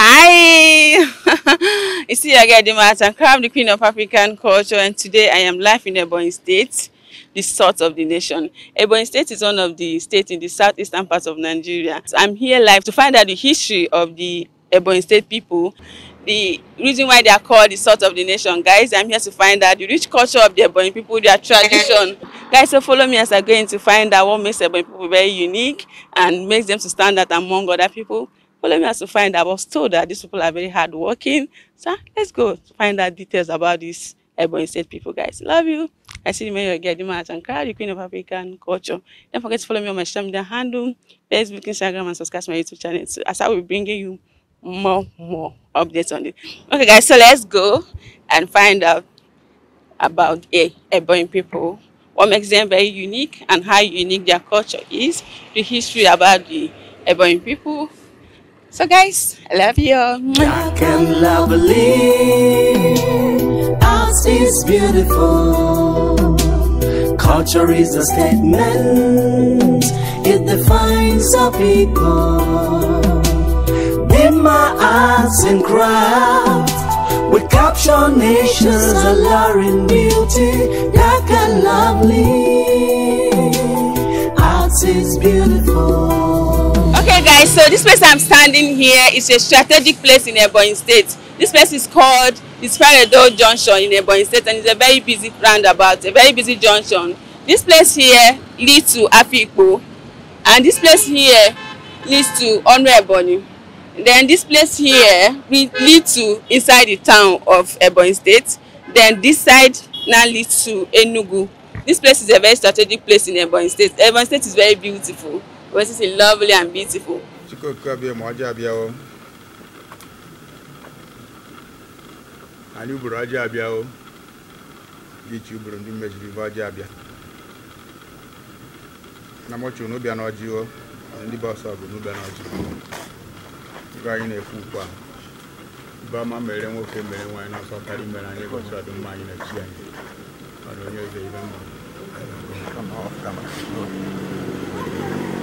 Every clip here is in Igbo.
Hi! It's your girl Dima Atankra, the Queen of African Culture, and today I am live in Ebonyi State, the salt of the nation. Ebonyi State is one of the states in the southeastern part of Nigeria. So I'm here live to find out the history of the Ebonyi State people, the reason why they are called the salt of the nation. Guys, I'm here to find out the rich culture of the Ebonyi people, their tradition. Guys, so follow me as I go in to find out what makes Ebonyi people very unique and makes them to stand out among other people. Follow me as to find out. I was told that these people are very hardworking. So let's go to find out details about these Ebonyi State people, guys. Love you. I see you, your girl Dima Atankra, the Queen of African Culture. Don't forget to follow me on my social media handle, Facebook, Instagram, and subscribe to my YouTube channel. So as I will be bringing you more updates on it. Okay, guys, so let's go and find out about Ebonyi people, what makes them very unique and how unique their culture is, the history about the Ebonyi people. So guys, I love you. Dark and lovely, art is beautiful. Culture is a statement, it defines our people. In my arts and craft, we capture nature's alluring beauty. Dark and lovely, art is beautiful. Okay guys, so this place I'm standing here is a strategic place in Ebonyi State. This place is called the Sparedo Junction in Ebonyi State, and it's a very busy roundabout, a very busy junction. This place here leads to Afikpo, and this place here leads to Onwe Ebonyi. Then this place here leads to inside the town of Ebonyi State. Then this side now leads to Enugu. This place is a very strategic place in Ebonyi State. Ebonyi State is very beautiful. It is lovely and beautiful.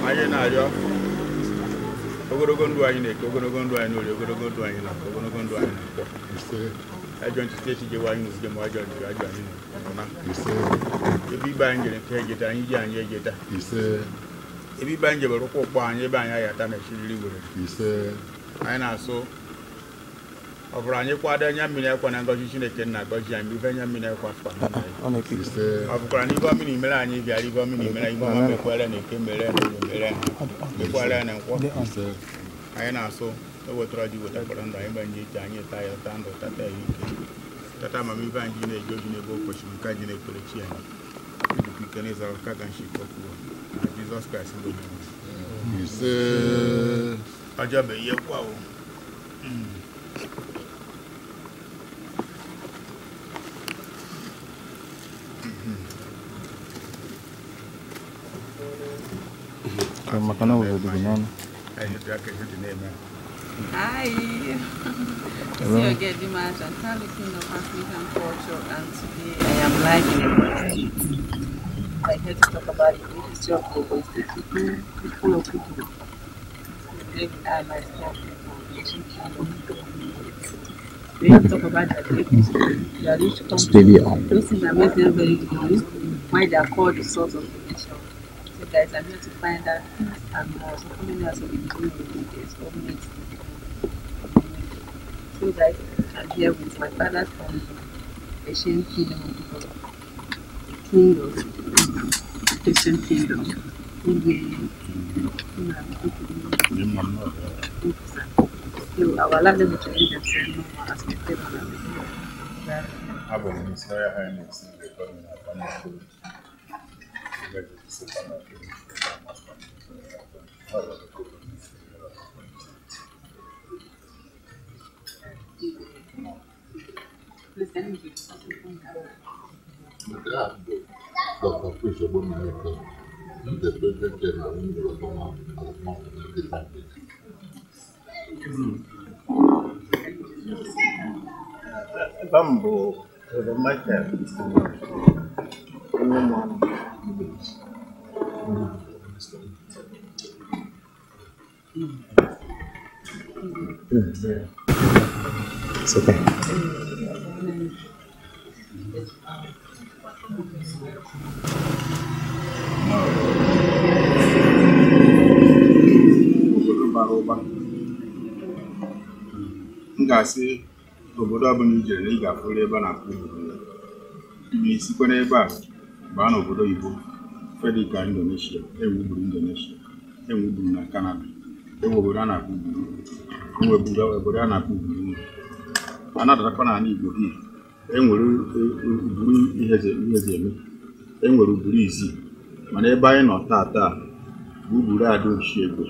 Anyị na-arịọ ogologo ndụ anyị na-eke, ogologo ndụ anyị n'orie, ogologo ndụ anyị na-akọ, ogologo ndụ anyị na-akpọ. Ajọ nchite echijewe anyị n'ogige ma ajọ nchite ajọ anyị na ebe ibe anyị jere nke ejeta, anyị ji anyị ejeta. Ebe ibe anyị jebere ụkwụ ụkpọ anyị, ebe anyị ayata na echiriri were. Anyị na-asụ ọ bụrụ anyị kwado anya mmiri ekwa na ngọzi Chineke na agọzi anyị, ife anya mmiri ekwa afọ ọ bụkwara na ibe ọmịna mere anyị bịara, ibe ọmịna mere ibe ọma mekwere na eke mere na oge mere mekwere na nkwọ. Anyị na-asụ ewetara ji wetakwara ndụ anyị gbanye ije anyị taa ya taa ndụ tata ya ike tata amamife anyị ji na-eje ozi n'ebe o kwesịrị nke ji na-ekwere chi anyị ijikwa ike na ịzara ka ga nshi kọkwuo na Jizọs Kraịst bụ ọjọọ bụ ihe kwa o. Hi, it's your girl Dima Atankra, the Queen of African Culture, and today I am live in Ebonyi State. I'm here to talk about the history of the Ebonyi State people, of people. Today we are myself, people. We have to talk about their history, their rich culture, those things that make them very unique, why they are called the salt of the nation. So guys, I'm here to find out things and more. So coming out of the details of it. So guys, I'm here with my father from the Asian Kingdom of the King of Asian Kingdom. So I will allow them to introduce themselves as we play on Dr. Chris Ogbomileke, the President General of the Republic. Bambo, Michael. It's okay. Obodo bara ụba. M ga-asị obodo ọbụla i jere na ị ga-afụrụ ebe a na-akpọ obodo. Ị ga-esikwa n'ebe a baa n'obodo oyibo, Fedịka Indonesia, enweburu Indonesia, enweburu na Canada, enwe obodo a na-akpọ Uburu, enweburu obodo a na-akpọ Uburu. A na-adatakwa n'ala Igbo hie, enwere Uburu ihe eme, enwere Uburu Izi, mana ebe anyị nọ taa bụ Uburu Adaoshiegbe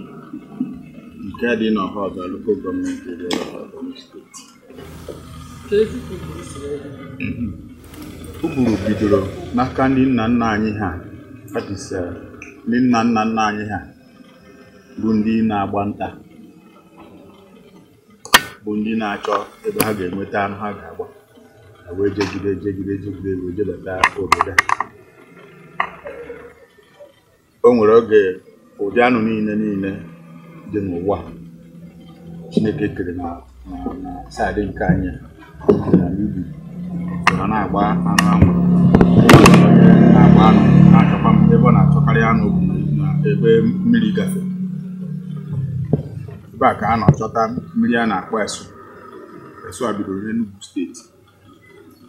nke dị n'Ọhaọzara Local Government Area of Ebonyi State. Uburu bidoro n'aka ndị nna nna anyị ha, that is, ndị nna nna nna anyị ha bụ ndị na-agba nta, bụ ndị na-achọ ebe ha ga-enweta anụ ha ga-agba, ha wee jegide jegide jegide wee jebata obodo a. O nwere oge ụdị anụ niile niile dị n'ụwa Chineke kere na saịdị nke anyị na n'ubi ha na-agba anụ anwụ, na-agba anụ na-achọkwa ebe ọ na-achọkarị anụ bụ na ebe mmiri gafere. Ebe a ka a na-achọta mmiri a na-akpọ Esu. Esu a bidoro n'Enugu steeti,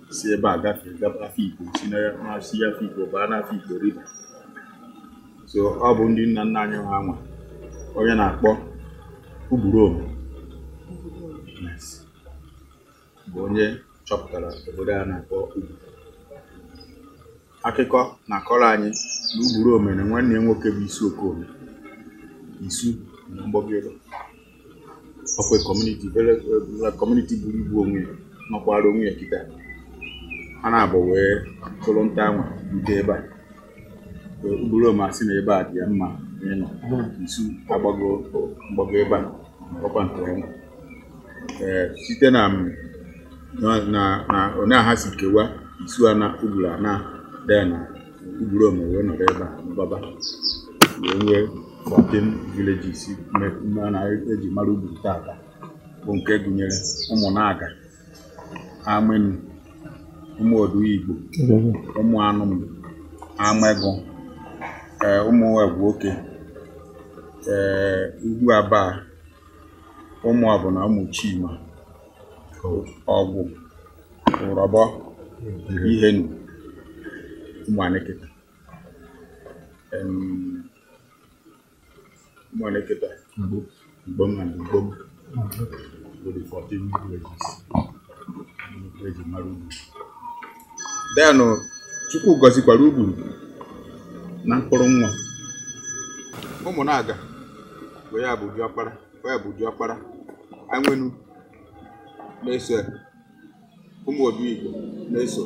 si ebe a gafee gaba Afikpo, si na si Afikpo baa n'Afikpo River. So ọ bụ ndị nna nna anyị ha nwa onye na-akpọ Uburu Yes. Bụ onye chọpụtara obodo a na-akpọ Uburu. Akụkọ na-akọrọ anyị na Uburu Ome na nwanne ya nwoke bụ Isu Okome, Isu na Mgbọgịrị, ọkwa kọmuniti buru ibu onwe ya nọkwara onwe ya kịta. Ha na-abụ wee tụrụ nta anwa rute ebe a. Uburu Ome asị na ebe a dị ya mma ịnọ, Isu agbago mgbago ebe a ọkwa nke ya. Site na na onye ha si kewa Isu ana Uburu ana then Uburu Ome wee nọrọ ebe a mgbaba wee nwee 14 villages a na-eji mara Uburu tata, bụ nke gụnyere Ụmụnaga, Amenu, Ụmụodu Igbo, Ụmụ Anụm, Amegu, Ụmụ Egwuoke, Ugwu Aba, Ụmụ Ọbụna, Ụmụ Chima, Ọgwụ, Ụrọbọ, Ihenu, Ụmụ Anịkịta. Ụmụ Anịkịta, Mgbom and Mgbom bụ the 14 villages eji mara Uburu. Then Chukwu gọzikwara Uburu na mkpụrụ nwa. Ụmụnaga bụ ya bụ diọkpara, bụ ya bụ diọkpara. Anwenu na-eso, Ụmụ Obi Igbo na-eso,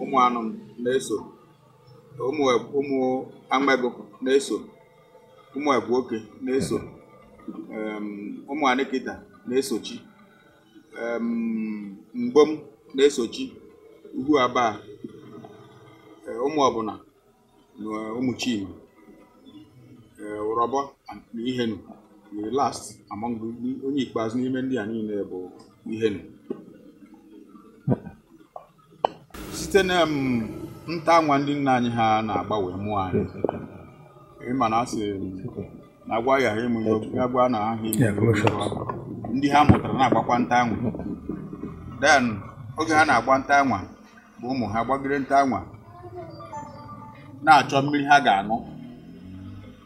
Ụmụ Anụm na-eso, Ụmụ Amegu na-eso, Ụmụ Egwuoke na-eso, Ụmụ Anịkịta na-esochi, Mgbom na-esochi, Ugwu Aba, Ụmụ Ọbụna na Ụmụ Chima, Ụrọbọ na Ihenu. The last among the onye ikpeazụ n'ime ndị a niile bụ Ihenu. Site na nta nwa ndị nna anyị ha na-agba wee mụọ anyị. Ịma na asị na agwa ya ha ịmụ ihe agwa na ha ịmụ ndị ha mụtara na-agbakwa nta anwa. Then oge ha na-agba nta anwa bụ ụmụ ha gbagide nta anwa na-achọ mmiri ha ga-aṅụ,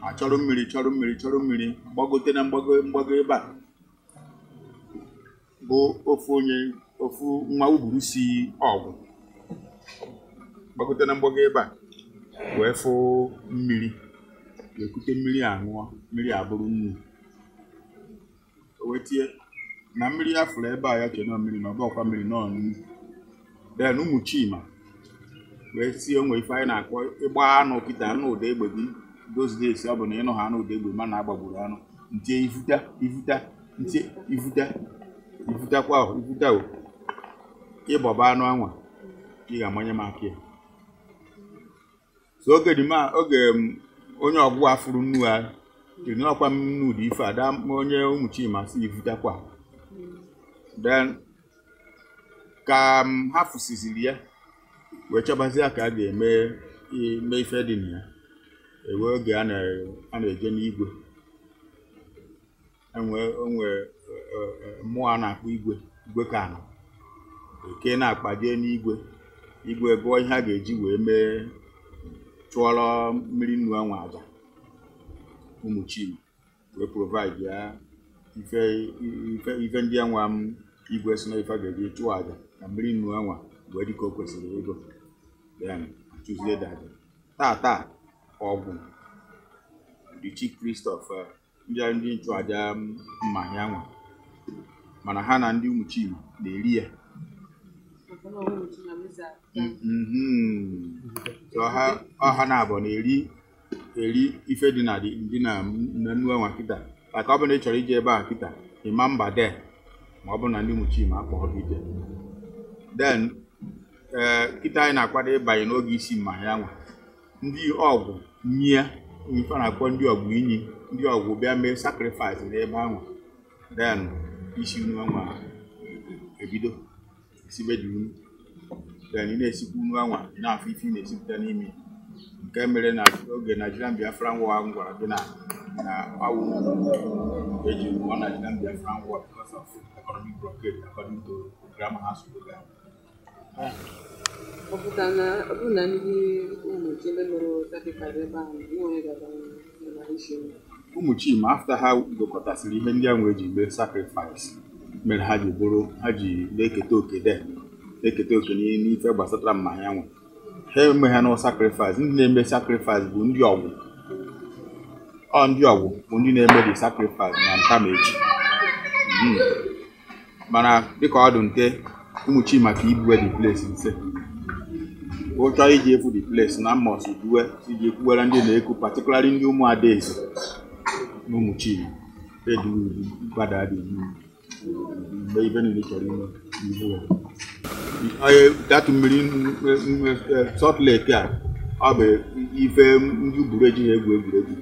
achọrọ mmiri chọrọ mmiri chọrọ mmiri gbagote na mgbago mgbago ebe a bụ ofu onye ofu nwa Uburu si ọgwụ gbagote na mgbago ebe a wee fụ mmiri, ekute mmiri aṅụọ, mmiri abụrụ nnu. O wee tie na mmiri ya fụrụ ebe a ya chee nọ mmiri na ọ bụkwa mmiri nọ nnu. Then Ụmụ Chima wee sie onwe ife anyị na-akpọ ịgba anụ kịta anụ ụda egbe gị those days ọ bụ na ịnụ ha anụ ụda egbe ma na-agbagburu anụ ntie ivuta ivuta ntie ivuta ivutakwa ivuta o ịgbaba anụ anwa ị ga-amanye m aka ya. So oge dị ma oge onye ọgwụ afụrụ nnu a jiri ọkwa nnu dị ife ada onye Ụmụ Chima si ivutakwa Then ka ha fụsiziri ya wee chọbazie ka a ga-eme ime ife dị na ya, ewe oge a na-eje n'igwe, enwe onwe mmụọ a na-akpọ igwe, igwe ka anọ eke na-akpa jee n'igwe, igwe gụọ ihe a ga-eji wee mee chụọrọ mmiri nnu anwa aja ụmụ Chima, wee provide ya ife ife ife ndị anwa m igwe si na ife a ga-eji chụọ aja ka mmiri nnu anwa wee dị ka o kwesịrị ego. Then achụzie dị aja taa ọgwụ the chief priest of ndị nchụaja mmanya anwa, mana ha na ndị ụmụ Chima na-eri ya. So ha na-abụ na-eri eri ife dị na dị na nnu anwa kịta. Maka ọ bụ na ị chọrọ ije ebe a kịta, ịma mba de ma ọ bụ na ndị ụmụ Chima akpọghọ gị ije. Then kịta anyị na-akwado ịbanye n'oge isi mmanya anwa, ndị ọgwụ nyie ife a na-akpọ ndị ọgwụ inyi, ndị ọgwụ bịa mee sacrifice n'ebe anwa. Then isi unu anwa ebido esibe dị unu. Then ị na-esikwa unu anwa, ị na-afụ ife ị na-esipụta n'ime, nke mere na oge Nigerian Biafran War ahụ gwara gị na awụ eji mụọ Nigerian Biafran War because of economic blockade according to Grammar House program. Ọ pụtara na ọ bụrụ na ndị ụmụ Chima mere sacrifice ebe ahụ, nwa onye ga-aga isi nri? Ụmụ Chima after ha gụkọtasịrị ihe ndị ahụ eji mee sacrifice mere ha ji bụrụ ha ji na-eketa oke de na-eketa oke n'ife gbasatara mmanya nwe ha eme ha na sacrifice. Ndị na-eme sacrifice bụ ndị ọgwụ, ọ ndị ọgwụ bụ ndị na-eme the sacrifice na ntamechi. Mana dịka ọ dị nte ụmụ Chima ka ibuwe the place nse ụchọ iji efu the place na mmọs duwe iji ekwuwere ndị na-eku particularly ndị ụmụ adaeze na ụmụ Chima eduwe gbada dị mgbe ibe niile chọrọ ime ibu datu mmiri Salt Lake a ọ bụ ife ndị ugburu ejighị egwu egwuregwu.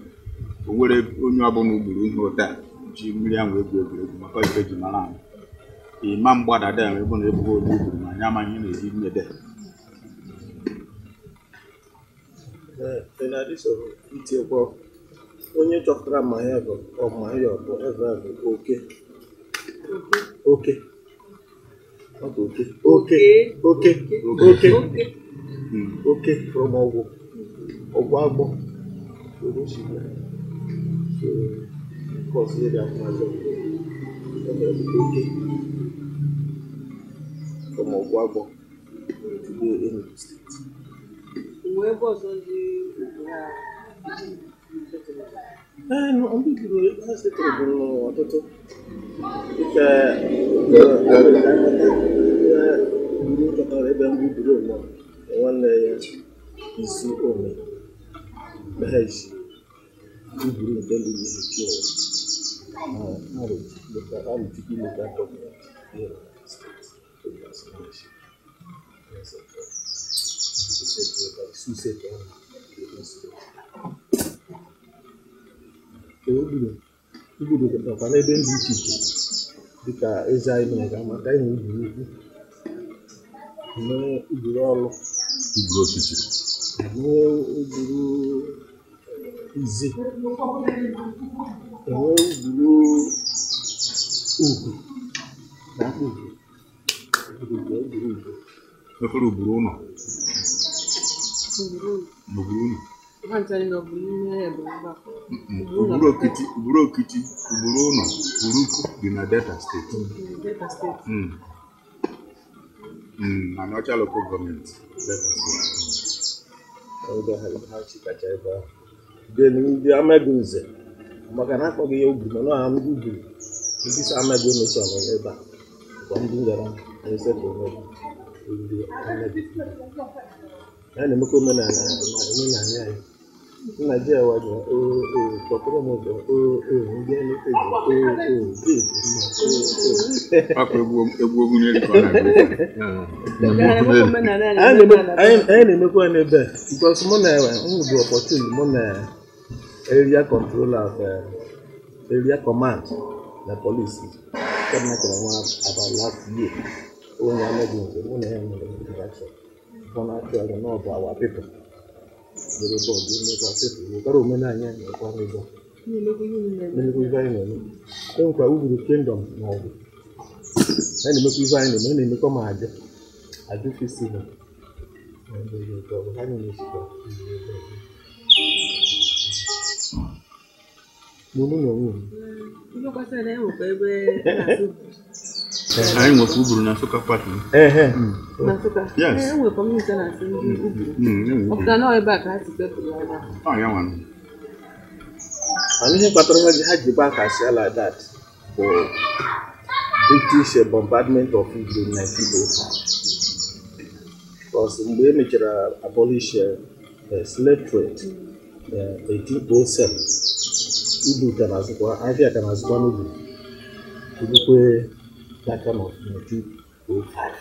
O nwere onye ọbụla ugburu ihe ụta ji mmiri ahụ egwu egwuregwu maka ife ji mara anyị. Ịma mgbada dem ebe na ebughị onye ugburu ma anyị amaghị ihe na-ezi nne dem. In addition, itiekwa onye chọpụtara mmanya bụ ọmanya bụ ebe bụ oke oke oke oke oke oke oke from ọgwụ ọgwụ agbọ so cause area oke from ọgwụ agbọ today Enugu State. Mgbe ebe ọzọ ndị ugwu ha ndị gburu ha setụrụ bụ ọtụtụ dịka gburu chọtara ebe mbụ gburu nọ nwanne ya isi ome ha isi ugburu nke ndị na-echi ụwa Arochukwu local government steeti. Ugburu nọkwa n'ebe ndị iche iche dịka eze anyị mere ka amata anyị ugburu ukwu, nwee ugburu ọlụ, ugburu okiti, nwee ugburu ize, enwee ugburu ugwu na ugwu ugburu ugwu nwekwara ugburu ụlọ ugburu ụlọ ugburu okiti, ugburu okiti, ugburu ụlọ, ugburu ukwu dị na Delta Steeti. Na Aniocha local gọọmenti Delta Steeti. Ebe ha chịkacha ebe ahụ. Then ndị Amaghị Nze maka na akpọghị ya ugburu mana ha ndị ugburu ndị si Amaghị emechi ọnọ ebe a kwa ndị ngara anyị setụrụ n'ebe ndị Amaghị. Ya na-emekwa omenala omenala anyị. Nna ji awa ji oo kpọtụrụ m ụzọ oo ndị a na-eji oo dị mma oo. Akwa egwu ogwu n'elu ka ọ na-agụ. Anyị na-emekwa ya n'ebe a because mụ na m bụ opportunity mụ na area controller of area command na police Nke nwa about last year, onye amaghị nke mụ na ya nwere interaction. Ọ na-actually na ọ bụ our people. Jere bọọlụ emekwa people, nwekwara omenala anyị na-ekwa n'ebe. Na-emekwa ife anyị na-eme. E nwekwara Uburu Kingdom na ọgụ. Ha na-emekwa ife anyị na-eme, ha na-emekwa ma aja. Aja festival. Ha na-esikwa. N'olu na onwe m. Anyị nwekwa Uburu na Nsụka pati. Yes. And ihe kpatara ha ji gba kasịa like that bụ British bombardment of Igbo in 1905. Because mgbe e mechara abolish slave trade 1807, Igbo ka na-azụkwa ahịa ka na-azụkwa n'Ugwu. Ebukwe that kind of 1905.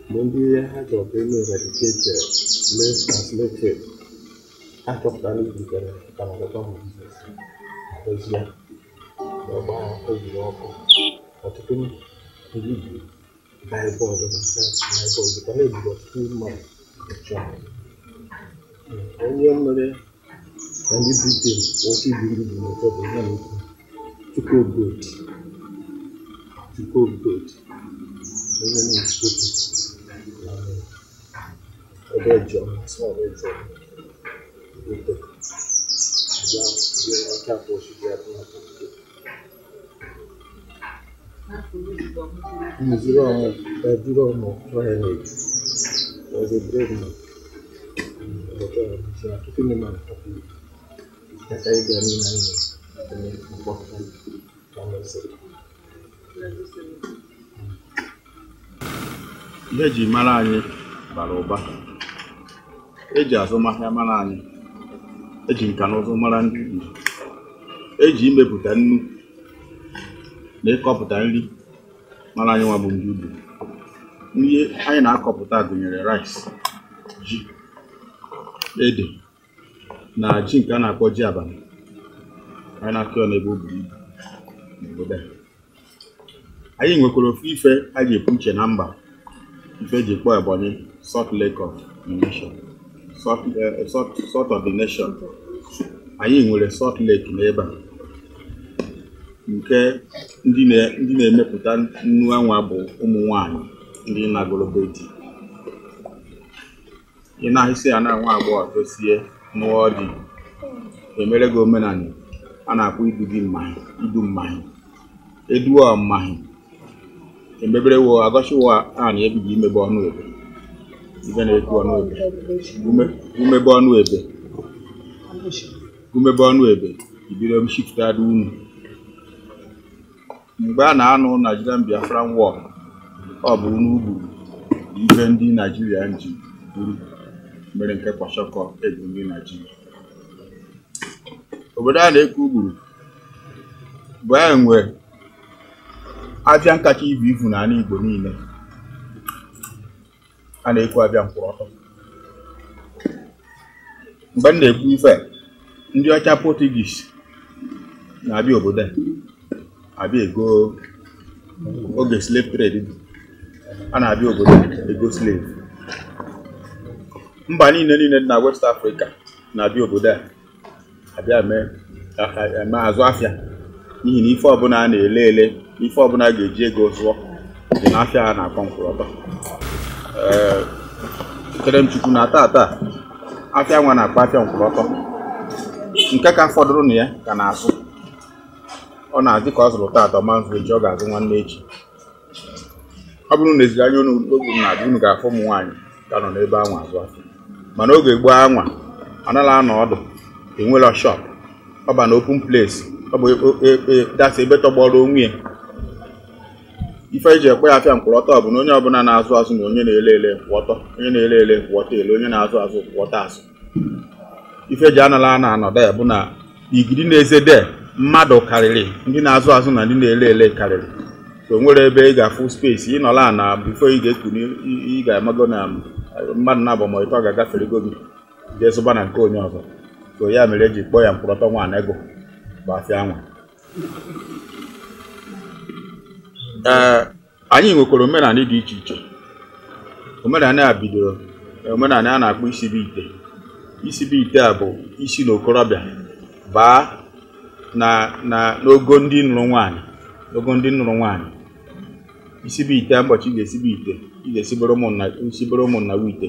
Mgbe ndị ha chọrọ ka eme eradicate slave and slave trade, ha chọpụtara na Igbo ka na-azụkwa ma business. Dozie wee gbaa ogwuru ọkụ. Ọtụtụ ndị Igbo bọọlụ na na-egburu ọtụtụ mmadụ. Onye mere na ndị Britain kwụsị igbu ndị Igbo n'ụtọ bụ ihe na-ekwu Chukwuogodi. Chukwuogodi onye na-ekwu ebe John was a brave man. Ihe eji mara anyị bara ụba. Eji azụmahịa mara anyị, eji nka na ụzụ mara ndị Igbo, eji imepụta nnu na ịkọpụta nri mara anyị nwa bụ ndị Igbo. Nri anyị na-akọpụta gụnyere rice, ji, ede na ji nke a na-akpọ ji abalị. Anyị na-akụ ya n'ebe o buru ibu n'obodo a. Anyị nwekwara ofu ife a ji ekwu uche na mba, ife eji kpọọ Ebonyi Salt Lake of the Nation. Salt of the Nation. Anyị nwere Salt Lake n'ebe a nke ndị na-emepụta nnu anwa bụ ụmụ nwanyị ndị nagoro be di. Ị na-ahịsị ya na nwa agbọghọ tosie nụọ di, emere gị omenala a na-akpọ idu di mmanya, idu mmanya, eduo mmanya, emebere wo agọchiwo a na ebighị imebe ọnụ ebe, ibe na-ekwu ọnụ ebe, umebe ọnụ ebe, umebe ọnụ ebe, ibido m shifutara unu. Mgbe a na-anụ Nigerian Biafran War, ọ bụ n'ugwu ife ndị Naijiria ji buru mere nke kwashọkọ egwu ndị Naijiria. Obodo a na-eku ugburu bụ ya nwe abịa nkacha ibu ibu n'ala Igbo niile. A na-ekwu abịa mkpụrụ ọtọ. Mgbe m na-ekwu ife, ndị ọcha Portuguese na-abịa obodo a abịa ego oge slave trade dị. A na-abịa obodo ego slave. Mba niile niile dị na West Africa na-abịa obodo a abịa eme azụ afịa, n'ihi na ife ọbụla a na-ele ele, ife ọbụla ga-eji ego zụọ dị n'afịa a na-akpọ mkpụrụ ọtọ. Chere m Chukwu na tata afịa nwa na-akpọ afịa mkpụrụ ọtọ, nke ka fọdụrụ na ya ka na-azụ. Ọ na-adị ka ọ zụrụ tata ma nzụ echi, ọ ga-azụ nwanne echi. Ọ bụrụ na eziri anya oge na-abịa, unu ga-afụ ụmụ nwaanyị ka nọ n'ebe anwa azụ afịa. Mana oge gboo anwa anaghị anọ ọdụ, enwela shop, ọ ba na open place, ọ bụ dasị ebe tọgbọrọ onwe ya. Ife eji ekwe ya afịa mkpụrụ ọtọ bụ na onye ọbụla na-azụ azụ na onye na-ele ele kwụ ọtọ, onye na-ele ele kwụ ọtọ ele, onye na-azụ azụ kwụ ọtọ azụ. Ife eji anala ana anọdụ ya bụ na igidi na-eze de mmadụ karịrị ndị na-azụ azụ na ndị na-ele ele karịrị. So nwere ebe ị ga-afụ space ịnọla na bifo ị ga-ekwu ị ga-amago na mmadụ na-abụ ma ịtọ ga-agafere ego gị jee zụba na nke onye ọzọ. So ya mere eji kpọọ ya mkpụrụ ọtọ nwa ego bụ afịa anwa. Ee, anyị nwekwara omenala dị iche iche. Omenala a bidoro omenala a na-akpọ isibe ite. Isibe ite a bụ isi n'okorobịa baa na na n'ogo ndị nụrụ nwaanyị, n'ogo ndị nụrụ nwaanyị. Isibe ite a, ụbọchị ị ga-esibe ite, ị ga-esibere ụmụnna, isibere ụmụnna gị ite,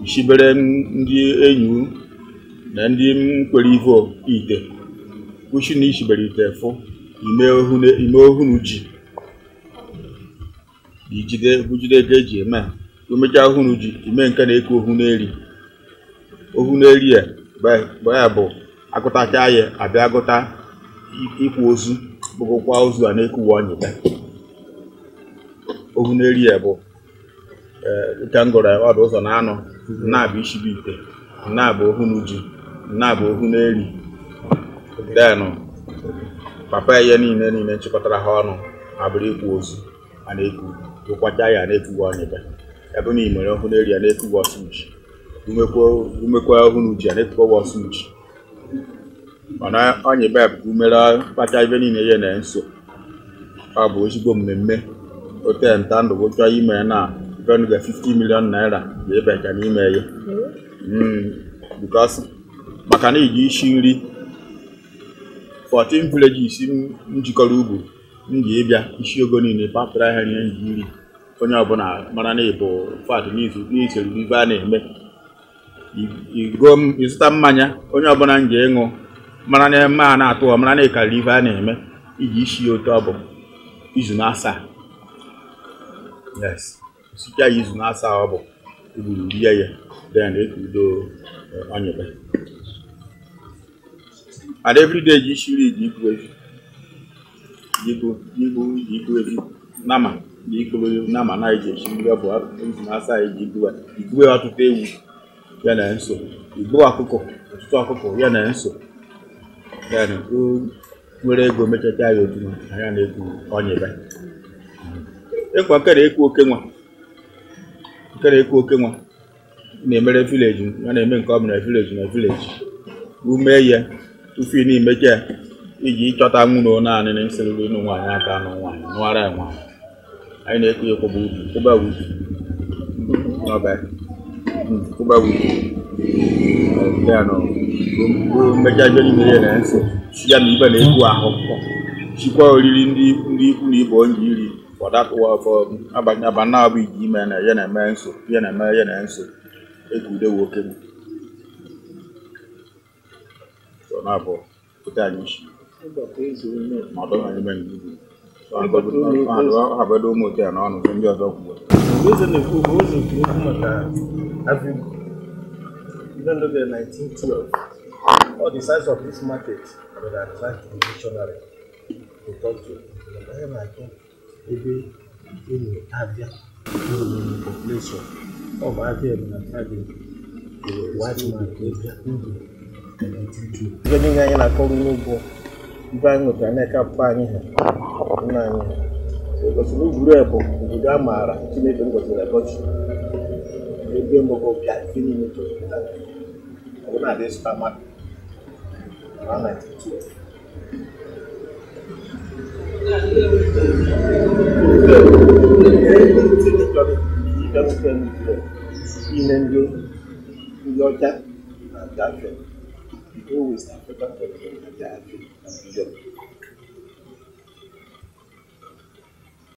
isibere ndị enyi na ndị kwere ivo ite. Kwụsị na isibere ite fụ ime ohunu ji, ijide bujide ego eji eme umechaa ohunu ji, ime nke na-eku ohu n'eri. Ohu n'eri a ya bụ agụtacha ya abịa agụta ịkwa ozu, bụgụkwa ozu a na-ekuwa ọnyịta. Ohu n'eri a bụ nke ngụrụ ọdụ ụzọ na anọ na-abụ ishibe ite, na-abụ ohunu ji, na-abụ ohu n'eri. Denụ papa ya niile nchịkọtara ha ọnụ abụrụ ịkwa ozu a na-eku, ụkwacha ya na-ekuwa ọnyịta. Ebe na imere ohu n'eri a na-ekuwa ọsụ ji, umekwa ohunu ji a na-ekuwa ọsụ ji. Mana ọnyịba bụ umere kpacha ibe niile ya na nso. Ọ bụ ezigbo mmemme ote nta ndụ bụ chọọ ime na ibenuga 50 million naira ga-ebecha n'ime ya. Because maka na iji isi nri 14 villages njikọrọ ugwu m ji ịbịa isi ogo niile papụtara ha ihe nji nri onye ọbụla mara na ịbụ fat n'izu n'isoro ife a na-eme. Igo ịzụta mmanya onye ọbụla m ji ịṅụ mara na eme a na-atụ ọ mara na ịkarịrị ife a na-eme iji isi ya otu ọ bụ izu na asaa. Yes, sichaa ya izu na asaa ọ bụ ugburu rie ya then ekudo ọnyịba. And every day ji shiri ji ikwu efi, ji ikwu efi nama ji ikwu nama na iji esi nri ọ bụ izu na asaa iji ikwu ọtụtụ ewu ya na nso, igbu ọkụkọ ọtụtụ ọkụkọ ya na nso. Then nwere ego mechacha ya otu anya na-ekwu ọnyịba. Ịkwa nke na-ekwu oke nwa, nke na-ekwu oke nwa na-emere vileji ya na-eme nke ọ bụla vileji na vileji ume ya tupu ị na-emecha iji ịchọta nwunye naanị na nsịrịrị ịnụ nwaanyị aka nụ nwaanyị nụara ya nwaanyị. Anyị na-ekwu ya kwụba ubi, kwụba ubi n'ọba kwụba ubi mmecha ibe niile ya na nso ya na ibe na-ekwu ahụ chikwa oriri ndị ikwu na ibe onye iri for that for abanna bụ iji ime na ya na-eme nso ya na-eme ya na nso ekudewo oke m. So na bụ pụta anyị isi ma ọ dọghị anyị mee n'ugwu. Ha bụ ụmụ otu ya n'ọnụ ndị ọzọ kwuo. Eze na-ekwu ụzọ okwu maka Africa. Even though the 1912, all the size of this market will attract the missionary to talk to. Ebe enyi abịa population ọ bụ abịa na attract the white man abịa. Ibe niile anyị na-akọrọ n'ugbo ibe anyị nwetara n'aka papa anyị ha nna anyị ha. Because n'Uburu bụ obodo a maara Chineke ngọziri agọzi. Ebe mbụ bịa ife niile chọrọ pụta ọ bụ na-adị supermarket na 1912. Ime ndị ọcha na-abịa afịa. The whole West African continent na-abịa afịa na beyond.